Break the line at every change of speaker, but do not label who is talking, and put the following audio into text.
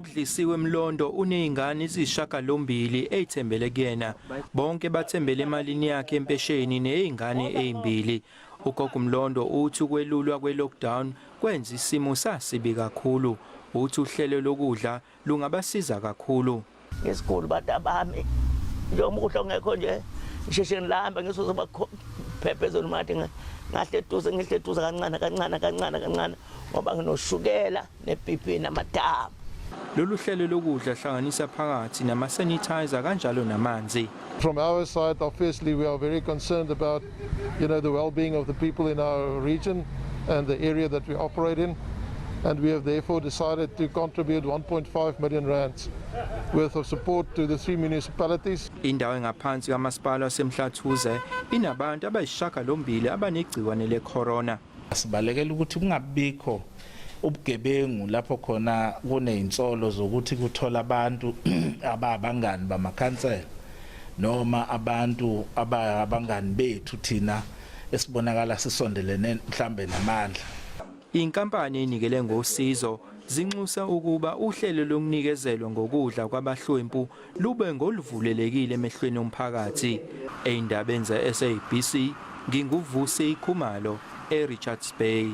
Udlisiwe Mlondo unezingane eziyisishiyagalombili ezithembele kuyena. Bonke bathembele emalini yakhe empesheni neyezingane ezimbili. Ugogo Mlondo uthi ukwelulwa kwe-lockdown kwenza isimo sasibi kakhulu. Uthi uhlelo lokudla lungabasiza kakhulu.
Ngesiguli bantu bami njengoba ukudla kungekho nje ngisheshe ngilambe ngizozoba phepha ezweni manje ngahle eduze ngihle eduze kancane kancane kancane kancane ngoba nginoshukela ne-BP namathambo.
Lolu hlelo lokudla hlanganisa phakathi nama-sanitizer kanjalo namanzi.
From our side, obviously, we are very concerned about the well-being of the people in our region and the area that we operate in. And we have therefore decided to contribute 1.5 million rands worth of support to the three municipalities.
Indawo engaphansi kamasipala waseMhlathuze inabantu abayisishiyagalombili abanegciwane le-corona.
Sibalekela ukuthi kungabikho ubugebengu lapho khona kunezinsolo zokuthi kuthola abantu ababangani bamakhansela noma abantu abangani bethu thina esibonakala sisondelene mhlambe namandla.
Inkampani enikele ngosizo zinxusa ukuba uhlelo lokunikezelwa ngokudla kwabahlwempu lube ngoluvulelekile emehlweni omphakathi. Ey'ndabeni ze-SABC, nginguVusi Khumalo, eRichards Bay.